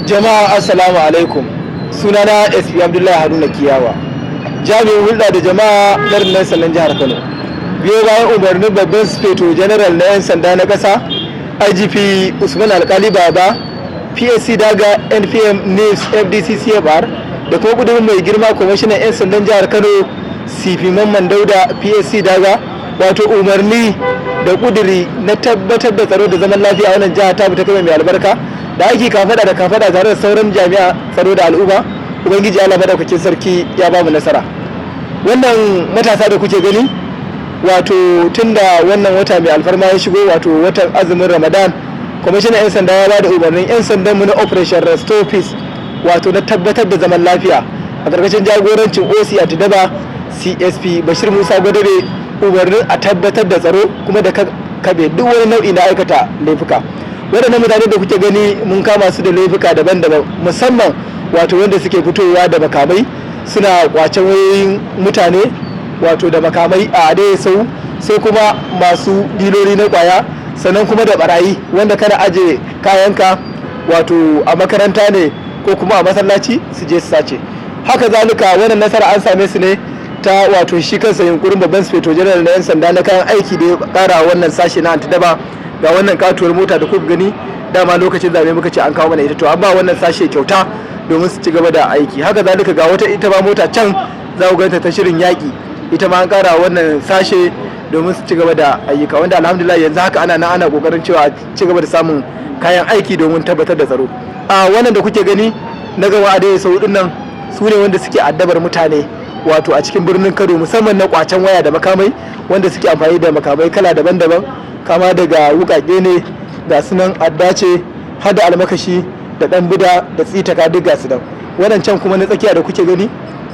Jama'a, assalamu alaikum. Sunana SP Abdullahi Haruna Kiyawa, jami'in hulɗa da jama'a na rundunar sandan jihar Kano. Biyo bayan umarnin babban Sufeto General na 'yan sanda na ƙasa, IGP Usman Alkali Baba, PSC daga NPM News FDC CFR, da kuma kudurin mai girma kwamishinan 'yan sandan jihar Kano, CP Mamman Dauda, PSC daga, wato umarni da kuduri na tabbatar da tsaro da zaman lafiya a wannan jiha ta ta Kano mai albarka, da aiki kafada da kafada tare da sauran jami'a tsaro da al'umma, Ubangiji Allah madaukakin sarki ya ba mu nasara. Wannan matasa da kuke gani, wato tunda wannan wata mai alfarma ya shigo, wato watan azumin Ramadan, kwamishinan 'yan sanda ya ba da umarnin 'yan sandanmu na Operation Restore Peace, wato na tabbatar da zaman lafiya, a ƙarƙashin jagorancin OC anti-daba, CSP Bashir Musa Gwadabe, umarnin a tabbatar da tsaro kuma da kabe duk wani nau'i na aikata laifuka. Waɗannan mutane da kuke gani, mun kama su da laifuka daban-daban, musamman wato wanda suke fitowa da makamai suna kwacen wayoyin mutane, wato da makamai a adai sau, sai kuma masu diloli na kwaya, sannan kuma da barayi wanda kana aje kayanka, wato a makaranta ne ko kuma a masallaci, su je su sace. Haka zalika, wannan nasara an same su ne ta wato shi kansa yunkurin babban Sufeto General na 'yan sanda na kayan aiki da ya kara wannan sashe na anti-daba. Ga wannan katuwar mota da kuka gani, dama lokacin zabe muka ce an kawo mana ita. To, an ba wannan sashe kyauta domin su ci gaba da aiki. Haka zalika, ga wata ita ba mota can za ku ganta ta shirin yaƙi, ita ma an kara wannan sashe domin su ci gaba da ayyuka, wanda alhamdulillah yanzu haka ana nan ana kokarin cewa a ci gaba da samun kayan aiki domin tabbatar da tsaro. A wannan da kuke gani na gaba a dai sau nan, su ne wanda suke addabar mutane, wato a cikin birnin Kano, musamman na kwacen waya da makamai, wanda suke amfani da makamai kala daban-daban, kama daga wukake ne ga sunan, adda ce, har da almakashi da dan bida da tsitaka, duk ga su nan. Waɗancan kuma na tsakiya da kuke gani,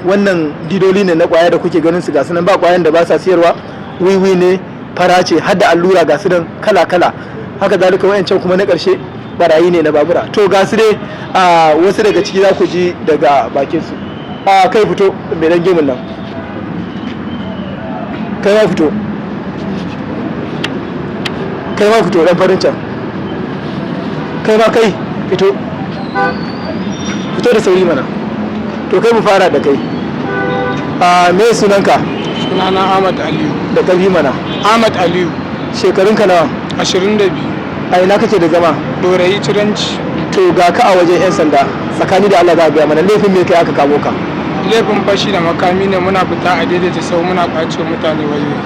wannan didoli ne na kwaya da kuke ganin su, ga su nan, ba kwayan da ba sa siyarwa. Wiwi ne, fara ce, har da allura, ga su nan kala kala. Haka zalika, wayancan kuma na ƙarshe barayi ne na babura. To, ga su dai, a wasu daga ciki za ku ji daga bakin su. A kai, fito, mai dan gemun nan, kai ma fito, kai ma fito, dan farin can, kai ma, kai fito, fito da sauri mana. To, kai, mu fara da kai. A me sunanka? Sunana Ahmad Aliyu. Da ƙarfi mana. Ahmad Aliyu. Shekarunka nawa? 22. A ina kake da zama? Dorayi Ciranci. To, ga ka a wajen 'yan sanda. Tsakani da Allah, za a biya mana, laifin me kai aka kamo ka? Laifin fashi da makami ne. Muna fita a daidaita sau, muna kwace mutane wayoyi.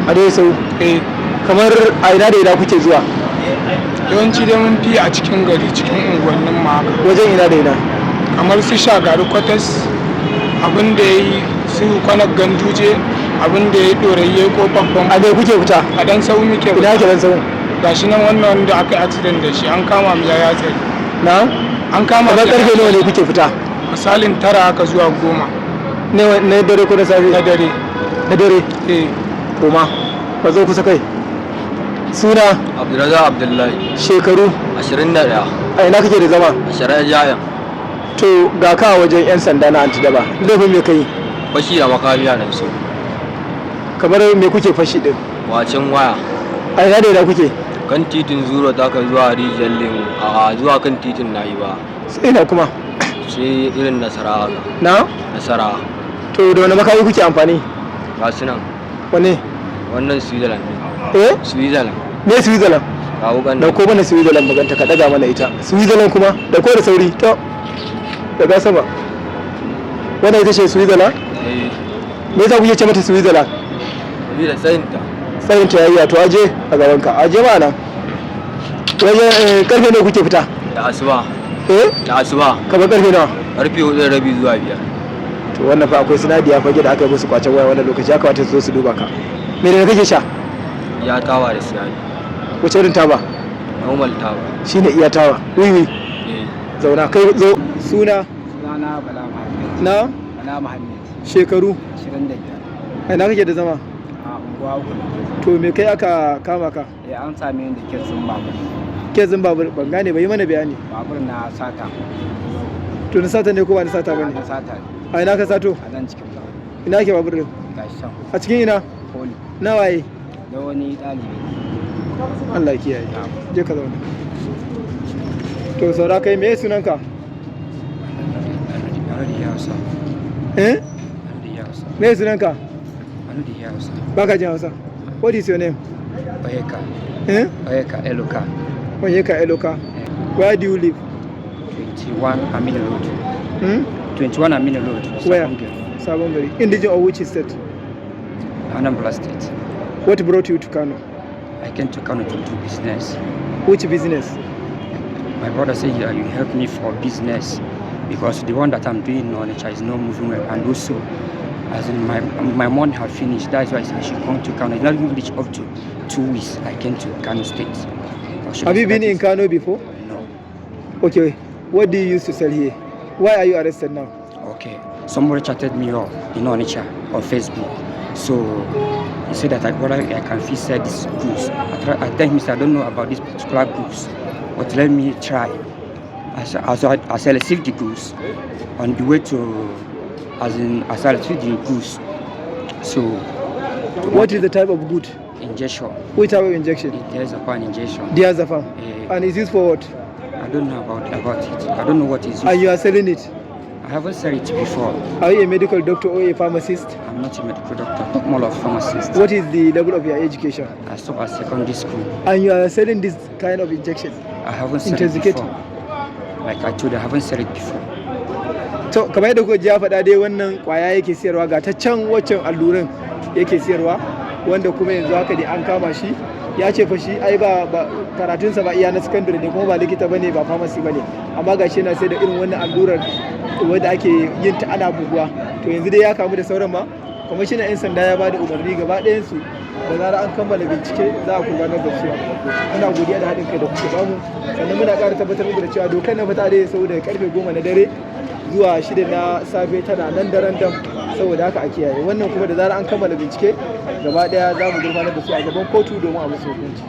A dai sau? Eh. Kamar a ina da ina kuke zuwa? Yawanci dai mun fi a cikin gari, cikin unguwannin mu haka. Wajen ina da ina? Kamar su Shagari Kwatas, abin da ya yi su Kwanar Ganduje, abin da ya yi Dorayi, ya yi Kofar A me kuke fita? A dan sau muke. Ina ake dan sau? Gashi nan, wannan wanda aka yi accident da shi, an kama mu ya yatsari. Na? An kama Kamar mu ya karfe nawa ne kuke fita? Misalin 9 haka zuwa 10. Ne na dare ko na safe? Na dare. Na dare? Eh. Koma ba zo kusa. Kai, suna? Abdulrazak Abdullahi. Shekaru? 21. A ina kake da zama? 20 jayan. To, ga ka a wajen 'yan sanda na anti-daba, laifin me kai? Fashi da makami a nan so. Kamar me kuke fashi din? Kwacen waya. A ina da ina kuke? Kan titin Zuro ta ka zuwa Rijiyar Lemu, a zuwa kan titin na yi ba. Sai ina kuma? Sai irin Nasara haka. Na? Nasara. To, da wani makami kuke amfani? Ga su nan. Wane? Wannan Switzerland ne. Eh? Switzerland. Me Switzerland? Ga wukan nan. Dauko mana Switzerland maganta, ka daga mana ita. Switzerland kuma, dauko da sauri. To, daga sama. Wannan ita ce Switzerland? Eh. Me yasa kuke ce mata Switzerland? Sabida tsayinta. Tsayin ta yayya. To, aje a gaban ka, aje ma nan wajen. Karfe nawa kuke fita? Da asuba. Eh? Da asuba. Kamar karfe nawa? Karfe 4:30 zuwa 5. To, wannan fa akwai sinadiya fage da aka yi musu kwacen waya wannan lokaci, ya kamata su zo su duba ka. Me da kake sha? Ya tawa da sinadi. Wace irin taba? Normal taba. Shine iya taba wiwi? Eh. Zauna. Kai, zo. Suna? Sunana Bala Muhammad. Na? Bala Muhammad. Shekaru? 25. A ina kake da zama? A Unguwa Uku. To, me kai aka kama ka? Eh, an same ni da kitsin babur. Kesin babur? Ban gane ba, yi mana bayani. Babur na sata. To, na sata ne ko ba na sata bane? Na sata ne. A ina ka sato? A nan cikin babur. Ina ke babur din? Gashi can. A cikin ina? Poli. Na waye? Da wani ɗalibi. Allah ya kiyaye, je ka zauna. To. To saura kai, me sunanka? Eh? Me sunanka? Baka jin Hausa? What is your name? Oyeka. Eh? Oyeka Eloka. Onyeka Eloka. Where do you live? 21 Aminu Road. Hmm? 21 Aminu Road. Where? Sabon Gari. Sabon Gari. Indigen of which state? Anambra State. What brought you to Kano? I came to Kano to do business. Which business? My brother said, yeah, you help me for business because the one that I'm doing in Onitsha is not moving well. And also, as in my money have finished. That's why I said I should come to Kano. It's not even reached up to 2 weeks. I came to Kano State. I should Have you been in start Kano before? No. Okay. What do you used to sell here? Why are you arrested now? Okay. Somebody chatted me up in Onitsha on Facebook. So he said that whether I can fit sell this goods. I tell him, I don't know about this particular goods, but let me try. As I received the goods, on the way to, as in, as I received the goods, so What is the type of good? Injection. Which type of injection? There's a pan injection. Diazepam. Eh. And it's used for what? I don't know about it. I don't know what is. And you are selling it. I haven't sell it before. Are you a medical doctor or a pharmacist? I'm not a medical doctor, but more of pharmacist. What is the level of your education? I stopped at secondary school. And you are selling this kind of injection. I haven't said it Intoxicating. before. Like I told you, I haven't said it before. To, kamar yadda kuka ji ya faɗa dai, wannan kwaya yake siyarwa, ga ta can, waccan alluran yake siyarwa, wanda kuma yanzu haka dai an kama shi. Ya ce fa shi ai ba karatunsa ba iya na sakandare ne, kuma ba likita bane, ba pharmacy bane, amma ga shi yana sai da irin wannan allurar wadda ake yin ta ana buguwa. To yanzu dai ya kamu da sauran ma. Kwamishinan 'yan sanda ya ba da umarni gaba ɗayansu, da zarar an kammala bincike za a gurfanar da su a gaban kotu. Muna godiya da haɗin kai da kuke bamu. Sannan muna ƙara tabbatar muku da cewa dokar na fita dai saboda karfe 10 na dare zuwa 6 na safe tana nan daren dam, saboda haka a kiyaye wannan. Kuma da zarar an kammala bincike gaba ɗaya, za mu gurfanar da su a gaban kotu domin a musu hukunci.